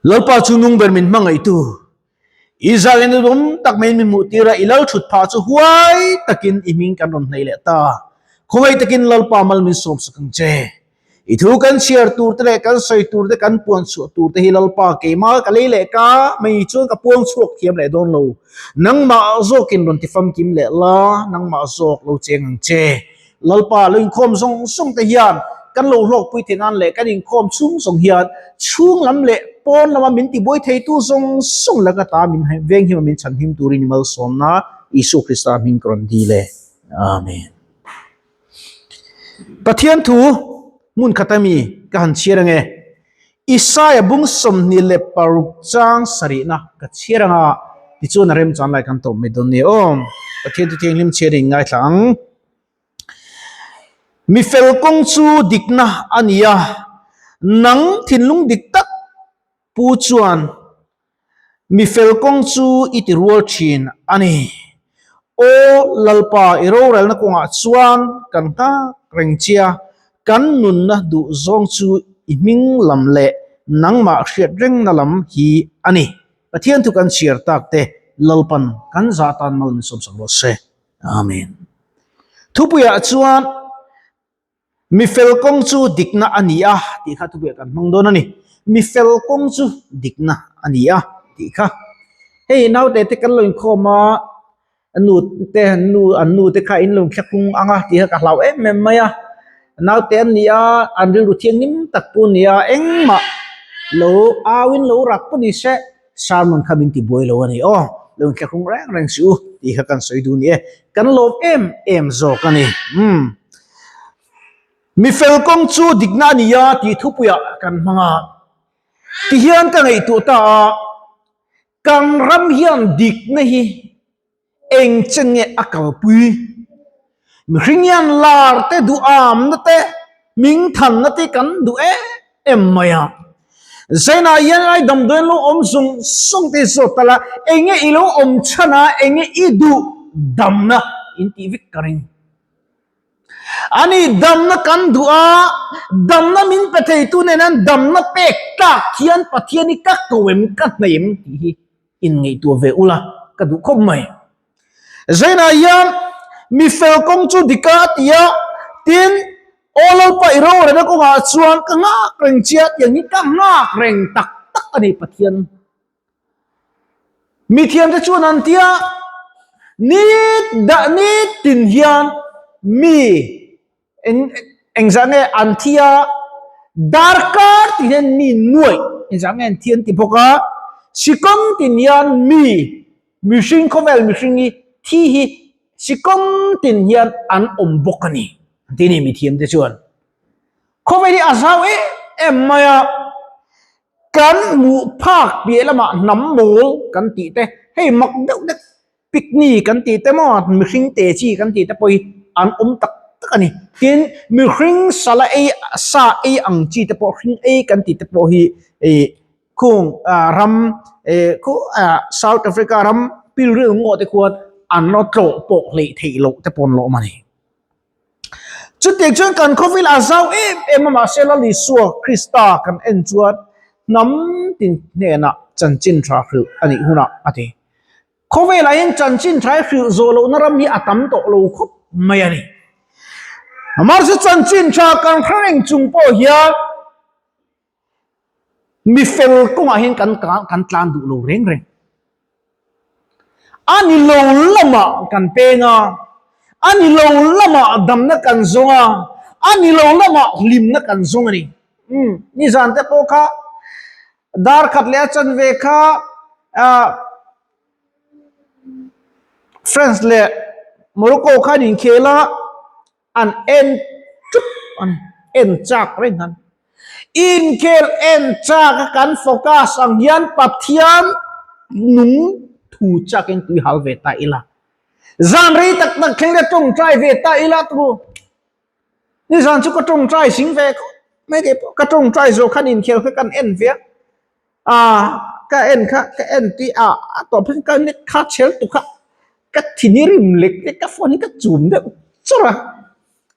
Lalpa chu nung ber min hmangaihtu, Israel in duhawm tak maiin min hmuhtir a, i lal thut phah chu huai takin i hming kan rawn hnaih leh ta. Khawngaih takin Lalpa mal min sawmsak ang che. I thu kan chhiar tur te leh kan sawi tur te kan puan chhuah tur te hi Lalpa keimah ka lei leh ka mai chuan ka puang chhuak thiam leh dawn lo. Nangmah zawkin rawn ti famkim leh la, nangmah zawk lo cheng ang che. Lalpa lo inkhawm zawng zawng te hian kan lo hlawkpui thei nan leh kan inkhawm chhung zawng hian chhung lam leh pawn lama min tibuai theitu zawng zawng laka ta min venghim a min chhanhim turin i malsawmna Isua Krista hming ka rawn dil e. Amen. Pathian thu hmun khat ami ka han chhiar ange. Isaia bung 26 chang sarihna ka chhiar anga tichuan a remchan lai kan tawp mai dawn nia aw. Pathian thu thianghlim chhiar in ngaithla ang. Mi fel kawng chu dikna a ni a, nang thinlung dik tak pu chuan Mi fel kawng chu i ti rual thin a ni. Aw Lalpa, i rorelna kawngah chuan kan nghak reng che a, kan nunna duh zawng chu i hming lam leh nangmah hriat rengna lam hi a ni. Pathian thu kan chhiar tak te Lalpan kan zah tan mal min sawmsak rawh se. Amen. Thupuiah chuan Mi fel kawng chu dikna a ni a tih kha thubuai kan hmang dawn a ni. Mi fel kawng chu dikna a ni a tih kha. Hei naute te kan lo inkhawm a, nu te nu an nu te kha in lo thlakung ang a tih kha ka hlau em em mai a. Naute an ni a, an rilru thianghlim tak pawh a ni a, engmah lo au in lo rak pawh ni se Sermon kha min ti buai lo a ni aw, lo inthlahrung reng reng si u tih kha kan sawi duh ni e, kan lawm em em zawk a ni. Umm. Mi fel kawng chu dikna a ni a tih thupuiah kan hmang a, tihian ka ngaihtuah ta a, kan ram hian dikna hi Eng chen nge a kalpui? Mihring hian lar te duhamna te, hmingthanna te kan duh em em mai a. Zainah hian ai damdawiin lo awm zawng zawng te hi zawt ta la, eng nge i lo awm chhan a, eng nge i duh damna in tih vek ka ring. Ani damna kan duh a, damna min pe theitu nen hian damna pek tlak hian Pathian hi ka ko em, ka hnaih em tih hi inngaihtuah ve ula ka duh khawp mai. Zainah hian mi fel kawng chu dika a ti a, tin, Aw Lalpa i rorelna kawngah chuan ka nghak reng che a tiang hi ka nghak reng tak tak a ni Pathian. Mi thiamte chuan an ti a, ni dah ni tin hian mi Engzah nge an thi a, darkar tin hian mi nuaih engzah nge an thi an ti bawk a, sikawng tin hian mi mihring khawvel mihring hi thi hi sikawng tin hian an awm bawk a ni an ti a ni mithiam te chuan. Khawvel hi a zau em em mai a, kan hmuh phak piah lamah hnam mawl kan tih te hei mak deuh deuh Picnic kan tih te maw, mihring te chi kan tih te pawh hi an awm tak tak a ni. Tin, mihring sala ei, sa ei ang chi te pawh hring ei kan tih te pawh hi ih khung ram ih khu South Africa ram pilril ngaw te khuan an lo tlawh pawh hleih theih loh te pawh an lo awm a ni. Chutiang chuan kan khawvel a zau em em a, mahse Lal Isua Krista kan en chuan hnam tin hnenah chanchin tha hrilh a nih hunah a ti. Khawvelah hian chanchin tha hi hrilh zawh lohna ram hi a tam tawh lo khawp mai a ni. Mahse chanchin tha kan hre reng chung pawh hian mi fel kawngah hian kan kan tlan duh lo reng reng. A ni lo lamah kan peng a, a ni lo lamah damna kan zawng a, a ni lo lamah hlimna kan zawng a ni. Umm, nizan te pawh kha Dar khat leh a chanve kha ah France leh Morocco khan inkhel a an en thup a ni en chak reng an inkhel en chak a kan focus ang hian Pathian nung thu chakin tui hal ve ta ila zan rei tak tak thleng te tawngtai ve ta ila turu. Nizan chu ka tawngtai sing ve khawp mai kei pawh ka tawngtai zawh khan inkhel kha kan en ve a, ah ka en kha ka en tih ah a tawp hian ka net kha chhel tuk kha ka thini rim lek lek ka phone hi ka chum deuh chawrh a,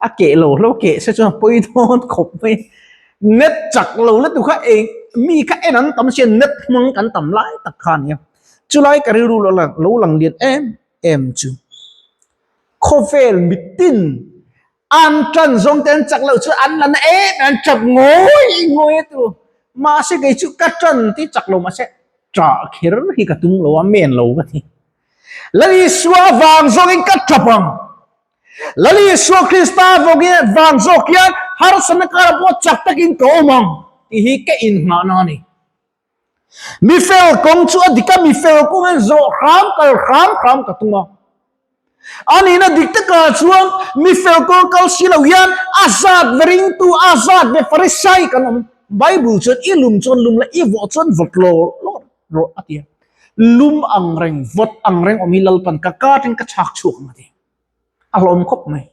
a keh lo hlauh keh se chuan a pawi dawn khawp mai. Net chak lo lutuk kha eng mi kha en an tam sia net hmang kan tam lai tak kha a nia. Chulai ka rilru lo lang lo lang lian em em chu khawvel mitin an tan zawng te an chak loh chu an la na em em an tap ngawi ngawi a tu. Mahse kei chu ka tan ti chak lo mahse tah kher hi ka tum lo a men lo ka ti. Lal Isua vang zawngin ka tap ang. Lal Isua Krista vawngin vang zawk hian harsatna karah pawh chak takin ka awm ang tih hi ka innghahna a ni. Mi fel kawng chu a dik a, mi fel kawngin zawh hram kal hram hram ka tum a. A nihna dik takah chuan mi fel kawng kal si lo hian a zat ve ringtu, a zat ve Farisai kan awm. Bible chuan i lum chuan lum la, i vawh chuan vawt lo lo rawh a ti a. Lum ang reng, vawt ang reng awm hi Lalpan ka ka atangin ka chhak chhuak ang a ti. A hlawm khawp mai.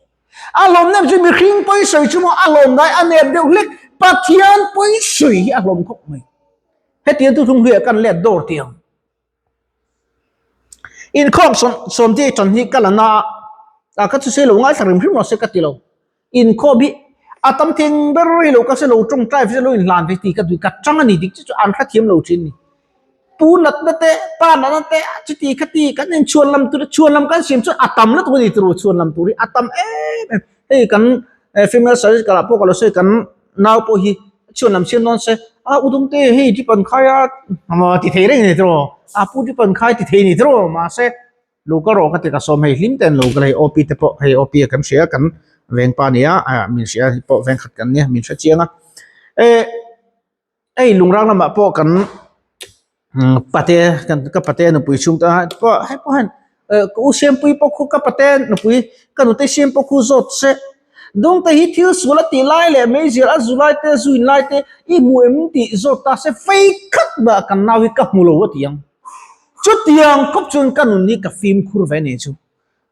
A hlawm nem chu mihring pawi sawi chu maw a hlawm ngai a nep deuh hlek Pathian pawi sawi hi a hlawm khawp mai. Hetiang tu thung hluiah kan let dawr tih ang. Inkhawm sawmte tan hi ka la na a, ka chusei lo ngaithla hrim hrim rawh se ka ti lo. Inkhawm hi a tam theng ber hi lo ka se lo tawngtai ve lo inhlan ve tih ka duh ka chang a ni dik chu chu an hrethiam lo thin ni. Pu natna te pa natna te chuti khati kan inchhuan lam tur chhuan lam kan siam chuan a tam lutuk a ni tur chhuan lam tur hi a tam em em hei kan female service kal ah pawh ka lo sawi kan nau pawh hi chhuan lam siam dawn se a udawngte hei drip an khai a ti thei reng a ni tiraw a pu drip an khai ti thei a ni tiraw mahse Lo ka rawh ka ti ka sawm hei hlim ten lo ka la hei OP te pawh hei OP a kan hria kan veng pa nia ah min hria hi pawh veng khat kan nia min hre chiang a eh hei lungrang lamah pawh kan pate kan ka pate nupui chhung te a pawh hei pawh hian eh ka u siampui pawh khu ka pate nupui ka nute siam pawh khu zawt se dawngte hi thil sual a tih lai leh meizial a zu lai te zu in lai te i hmu em tih zawt ta se fei khat mah kan nau hi ka hmu lo a ti ang. Chutiang khawp chuan ka nun hi ka fimkhur ve nih chu.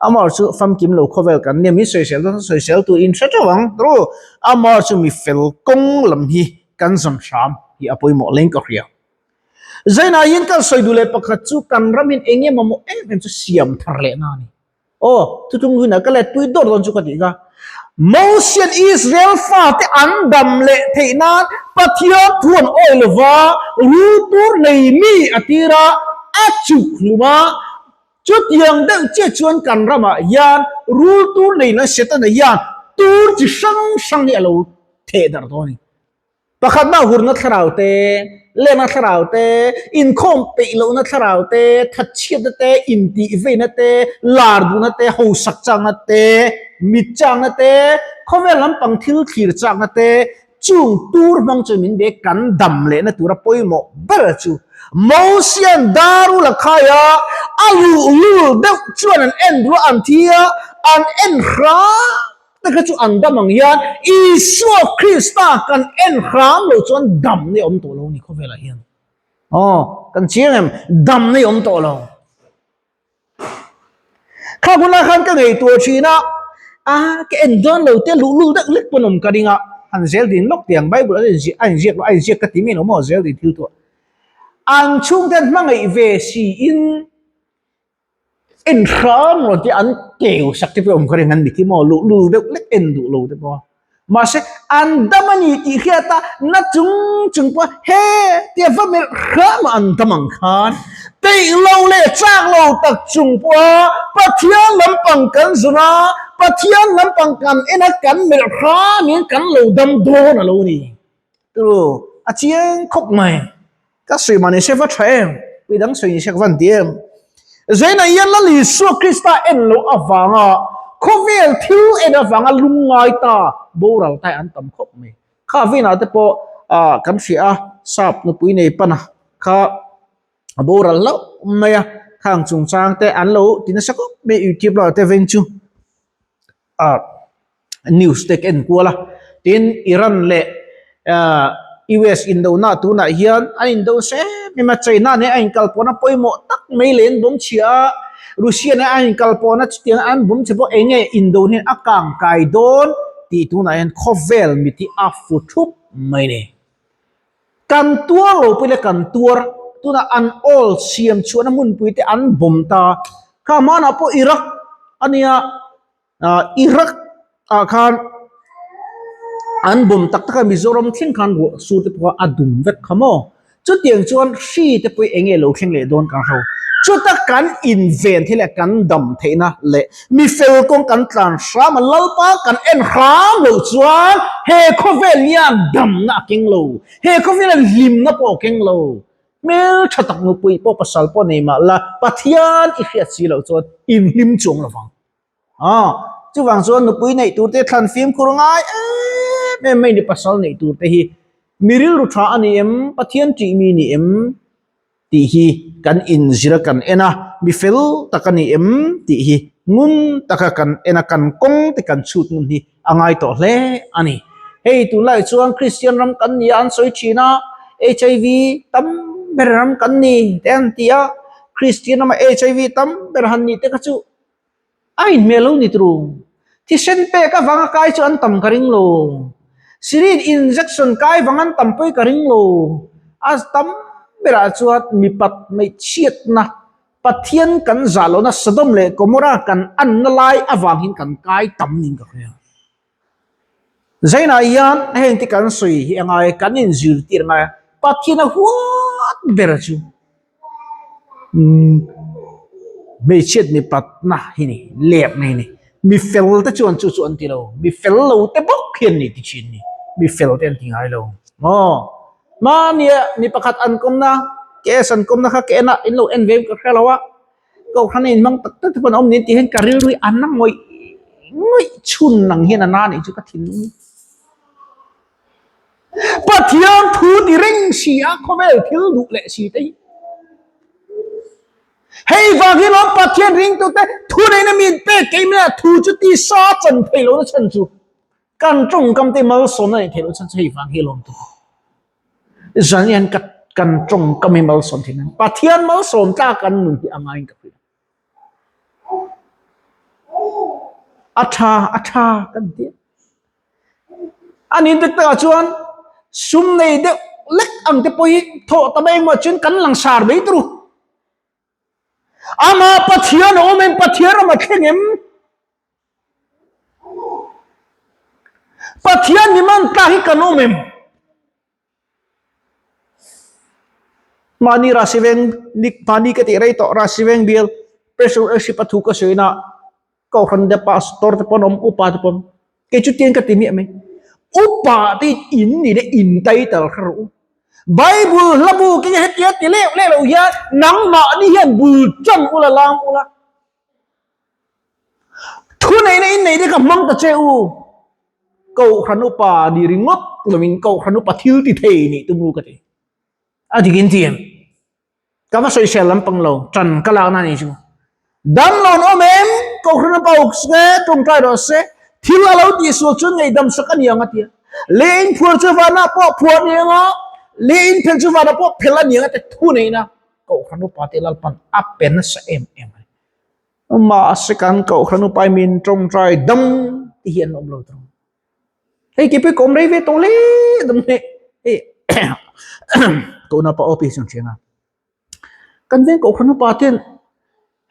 Amar chu famkim lo khawvel kan nia, min sawisel dawn sawisel tur in hre teuh ang ru. Amar chu mi fel kawng lam hi kan zawn hram hi a pawimawh leng ka hria. Zainah hian kan sawi duh leh pakhat chu kan ram in eng nge mamawh em em chu siam thar leh na a ni. Aw, thutlung hunah ka let pui dawr dawn chu ka tih kha. Mosian Israel fate an dam leh theih nan Pathian thu an awih lo va, rul tur nei mi a tir a, a chuk hlum a. Chutiang deuh chiah chuan kan ramah hian rul tur nei nan Setana hian tur chi hrang hrang hi a lo theh darh dawn a ni. Pakhatna hurna thlarau te, lehna thlarau te, inkhawm peih lohna thlarau te, thatchhiatna te, intihveina te, lar duhna te, hausak chakna te, mit chakna te, khawvel lampang thil thlir chakna te, chung tur hmang chuan min be kan dam lehna tura pawimawh ber chu Mosian Daru la khai a, a luhlul deuh chuan an en duh a, an thi a, an en hram. Te kha chu an dam ang hian Isua Krista kan en hram lo chuan dam nei awm tawh lo ni khawvelah hian. Aw, kan chiang em? Dam nei awm tawh lo. Kha hunah khan ka ngaihtuah thin a, a ka en dawn lo te luhlul deuh lek pawn awm ka ring a, han zel din lawk tiang Bible a inziak a inziak lo a inziak ka ti mai lo maw zel din thil tuah. An chhungte an hmangaih ve siin En hram lo te an keu sak te pawh awm ka ring an ni khi maw luhlul deuh lek en duh lo te pawh mahse an dam a ni tih hriat a na chung chung pawh he tia va melh hram a an dam ang khan peih lo leh chak lo tak chung pawha Pathian lampang kan zun a Pathian lampang kan en a kan melh hram in kan lo dam dawn a lo ni turu a chiang khawp mai. Ka sawi mah ni se va tha em? Pui dang sawi ni se ka van ti em? Zainah hian Lal Isua Krista en loh avanga khawvel thil en avanga lungngai ta boral tai an tam khawp mai. Kha vinah te pawh ah kan hria a, sap nupui nei pana kha a boral hlauh mai a, khang chungchang te an lo ti nasa khawp mai YouTube lamah te veng chu ah. news te ka en kual a tin Iran leh US indona tunah hian a indo sem em a China nen a inkalpawhna pawimawh tak mai leh an bawm chhia a Russia nen a inkalpawhna chutiang an bawm chhe pawh eng nge indo hian a kang kai dawn tih tunah hian khawvel mit hi a fu thup mai a ni. Kan tuar lo pawh ila kan tuar tunah an oil siam chhuahna hmunpui te an bawm ta kha hmanah pawh Iraq a nia. Iraq ah khan An bawm tak tak a, Mizoram thleng khan ruah sur te pawh a dum vek kha maw? Chutiang chuan hri te pawh eng nge lo thleng leh dawn kan hro. Chuta kan inven theih leh kan dam theihna leh mi fel kawng kan tlan hram a, Lalpa kan en hram loh chuan he khawvel hian damna a keng lo, he khawvel hian hlimna pawh a keng lo. Hmeltha tak nupui pawh pasal pawh nei mah la, Pathian i hriat si loh chuan inhlim chuang lo vang. Aw, chuvang chuan nupui neih tur te thlan fimkhur ngai em em mai ni pasal neih tur te hi mi rilru tha a ni em, Pathian tih mi ni em tih hi kan inzir a kan en a, mi fel tak a ni em tih hi ngun taka kan en a, kan kawng te kan chhut ngun hi a ngai tawh hle a ni. Hei tunlai chuan Kristian ram kan ni a an sawi thin a, HIV tam ber ram kan ni te an ti a, Kristian rama HIV tam ber han nih te kha chu A inhmeh lo ni tru. Thisen pek avanga kai chu an tam ka ring lo. Syringe injection kai vang an tam pawi ka ring lo. A tam berah chuan mipat hmeichhiatna, Pathian kan zah lohna Sodom leh Gomorrah kan anna lai avangin kan kai tam niin ka hria. Zainah hian heng te kan sawi hi a ngai, kan inzirtir a ngai a, Pathian a huat ber chu hmeichhiat mipatna hi ni, lepna hi ni. Mi fel te chuan chu chu an ti lo, mi fel lo te bawk hian ni ti thin ni, mi fel te an ti ngai lo. Aw, mahnia mi pakhat an kawmna, case an kawmna kha ka en a, in lo en ve ka hre lo a. Kohhran a inhmang tak tak te pawh an awm niin tih hian ka rilru hi a na ngawih ngawih chhun ang hian a na nih chu ka thinlung hi. Pathian thu ti reng si a khawvel thil duh leh si te hi. Hei vang hi lawm Pathian ringtute thu neihna mi inpek kei mai a thu chu tisa chan thei lohna chhan chu kan tawngkam te malsawmna neih theih loh chhan chu hei vang hi lawm tur. Zan hian ka kan tawngkam hi malsawm thin a, Pathian malsawm tlak kan nun hi a ngaiin ka hria. A tha, a tha kan ti a. A nin dik takah chuan sum nei deuh lek ang te pawh hi thawh tam engemaw chuan kan langsar mai turu. Amah Pathian a awm em, Pathian ram a thleng em? Pathian ni man tlak hi kan awm em? Mahni Rasiveng mahni ka tih rei tawh Rasiveng bial pressure a hri pathu ka sawi na kohhran te pastor te pawn awm upa te pawn kei chu tiang ka ti miah mai upa te in ni le in title kha rawh u Bible hla bu ke hetia ti leh leh lo hian nangmahni hian bul tan ula lam ula Thu neihna in neih te ka hmang ta che u. Kohhran upa ni ringawt lovin Kohhran upa thil ti thei nih tum ru ka ti. A dik in ti em? Ka va sawisel lampang lo, ṭan ka lakna a nih chu. Damlo an awm em? Kohhran upa uk se, ṭawngṭai rawh se, thil a lo tihsual chuan ngaihdam sak a ni ang a ti a. Leh in phuar chu vanah pawh phuar a ni ang a, leh in phel chu vanah pawh phel a ni ang a ti thu neihna Kohhran upa te Lalpan a pe nasa em em a ni. Mahse kan Kohhran upa min tawngtai dam te hi an awm lo tawh. Hei keipui ka awm rei ve tawh hle dam hle. Hei Kohhran upa aw pi chuan hria nga. Kan veng Kohhran upa ten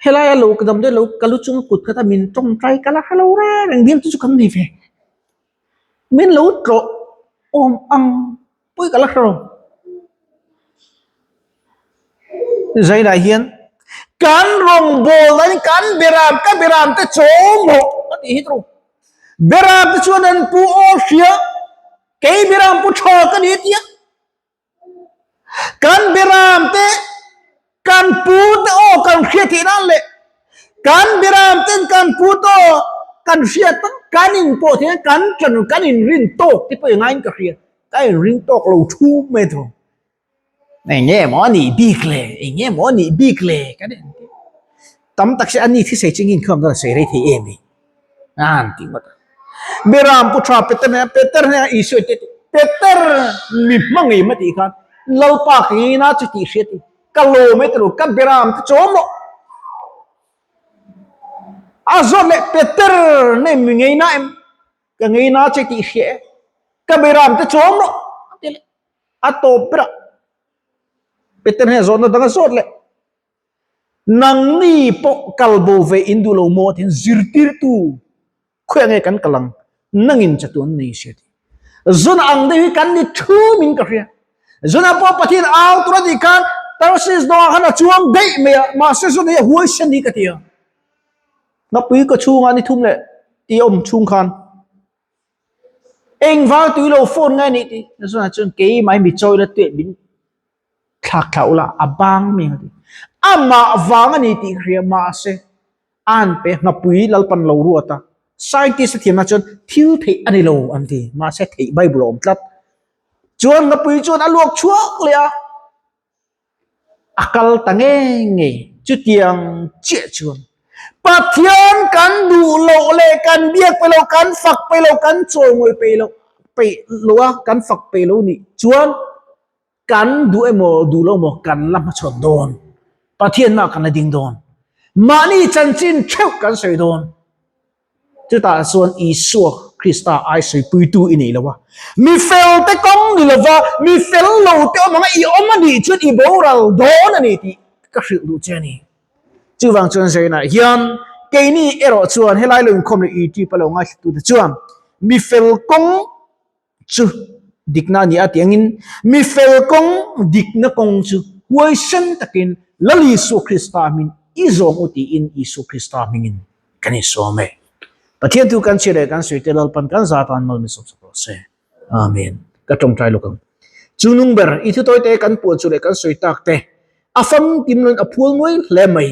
helaia lo ka dam daih lo ka lu chunga kut khat a min tawngtai ka la hre lo reng reng bial te chu kan nei ve. Min lo tlawh awm ang Pui ka la hre lo. Zainah hian kan rawngbawlna in kan beram ka beram te chawm rawh a tih hi tawh. Beram te chuan an pu aw hria kei beram pu tha ka ni a tia. Kan beram te Kan pu te aw kan hriat theih nan leh kan biram ten kan pu te aw kan hriat a, kan in pawh theih nan kan tlan kan in rin tawk te pawh i ngaiin ka hria, ka in ring tawk lo thum mai tho. Eng nge maw a nih bik le, eng nge maw a nih bik le kan en teh. Tam tak se ani thi sei chingin khuam dawn a sei rei thei em i. An ti ngawt a. Biram pu tha Peter hnenah Peter hnenah Isua te Peter mi hmangei ma tih khan Lalpa ka ngei na chu tih hriat i ka lawm e tilo ka biram te chawm rawh. A zawt leh Peter nei mi ngei na em ka ngei na che tih hria e ka biram te chawm rawh a ti leh a tawp berah Peter hnenah zawhna dang a zawt leh. Nangni pawh kal bo ve in duh lo maw tiin zirtirtu khawiah nge kan kal ang? Nangin chatuan nei sia ti. Zuna ang deuh hi kan ni thumin ka hria. Zuna pawh Pathian au tur a tih khan Tarsis dawngah khan a chuang daih mai a, mahse Zuna hi a huaisen hi ka ti a. Ngapui ka chhungah ni thum leh tih a awm chhung khan engvang tui lo phone ngai nih tih Zuna chuan keimah hi mi chawi la tuah min thlak thla ula a bang mi a ti. Amah vang a ni tih ka hria mahse an pe ngapui Lalpan lo ruat a, scientist a thiamna chuan thil theih a ni lo an ti mahse theih Bible a awm tlat. Chuan ngapui chuan a luak chhuak leh a, a kal ta ngei ngei chutiang chiah chuan Pathian kan duh loh leh kan biak pe lo, kan fak pe lo, kan chawimawi pe lo peih lo a, kan fak peih lo nih chuan Kan duh emaw duh lo emaw kan la hmachhawn dawn. Pathianna kan la ding dawn. Mahni chanchin theuh kan sawi dawn. Chutah chuan Isua Krista ai sawipuitu i nei lo a. Mi fel te kawng ni lova, mi fel lo te awm anga i awm a nih chuan i boral dawn a ni tih ka hrilh duh che a ni. Chuvang chuan Zainah hian keini erawh chuan helai lo inkhawm leh YouTube a lo ngaithlatute chuan mi fel kawng chu dikna a ni a tih angin mi fel kawng dikna kawng chu huaisen takin Lal Isua Krista hming i zawng u tiin Isua Krista hmingin kan insawm e. Pathian thu kan chhiar leh kan sawi te Lalpan kan za tan mal min sawm sak rawh se. Amen. Ka tawngtai lawk ang. Chu nung ber i thu tawite kan puan chu leh kan sawi tak te a famkim loin a phual nguai hle mai.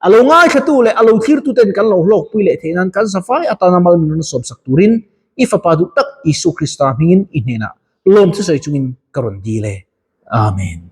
A lo ngaithlatu leh a lo thlirtuten kan lo hlawkpui leh theih nan kan safai atana mal min rawn sawmsak turin i Fapa duh tak Isua Krista hmingin i hnenah lawmthu sawi chungin ka rawn dil e. Amen.